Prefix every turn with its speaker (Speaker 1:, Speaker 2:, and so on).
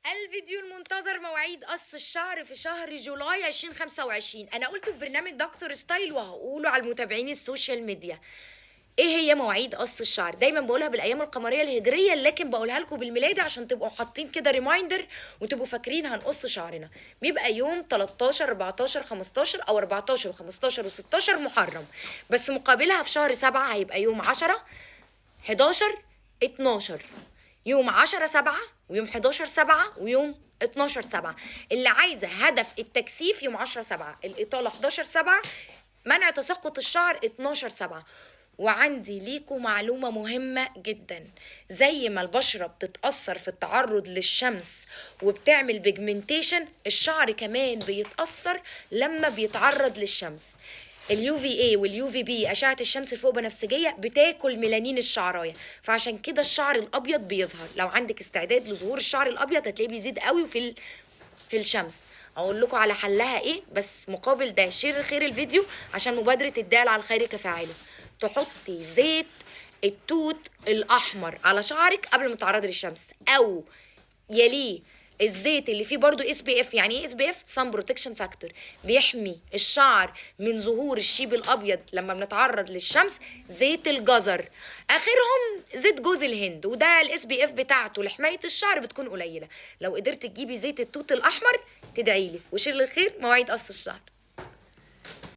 Speaker 1: الفيديو المنتظر، مواعيد قص الشعر في شهر July 2025. انا قلت في برنامج دكتور ستايل وهقوله على المتابعين ال social media. ايه هي مواعيد قص الشعر؟ دايما بقولها بالايام القمريه الهجريه، لكن بقولها لكم بالميلادي عشان تبقوا حاطين كده reminder وتبقوا فاكرين هنقص شعرنا. بيبقى يوم 13، 14، 15 او 14 و15 و16 محرم، بس مقابلها في شهر 7 هيبقى يوم 10، 11، 12. يوم 10 7 ويوم 11 7 ويوم 12 7. اللي عايزه هدف التكثيف يوم 10 7، الاطالة 11 7، منع تساقط الشعر 12 7. وعندي ليكم معلومة مهمة جدا: زي ما البشرة بتتأثر في التعرض للشمس وبتعمل pigmentation، الشعر كمان بيتأثر لما بيتعرض للشمس. ال UVA وال UVB، اشعه الشمس الفوق بنفسجيه، بتاكل ميلانين الشعرايه، فعشان كده الشعر الابيض بيظهر. لو عندك استعداد لظهور الشعر الابيض هتلاقيه بيزيد قوي في الشمس. اقول لكم على حلها ايه، بس مقابل ده share الخير الفيديو عشان مبادرة الدال على الخير كفاعله. تحطي زيت التوت الاحمر على شعرك قبل ما تعرضي للشمس، او يليه الزيت اللي فيه برضو SPF. يعني ايه SPF؟ sun protection factor، بيحمي الشعر من ظهور الشيب الابيض لما بنتعرض للشمس. زيت الجزر، اخرهم زيت جوز الهند، وده ال SPF بتاعته لحماية الشعر بتكون قليله. لو قدرت تجيبي زيت التوت الاحمر تدعيلي، و share للخير مواعيد قص الشعر.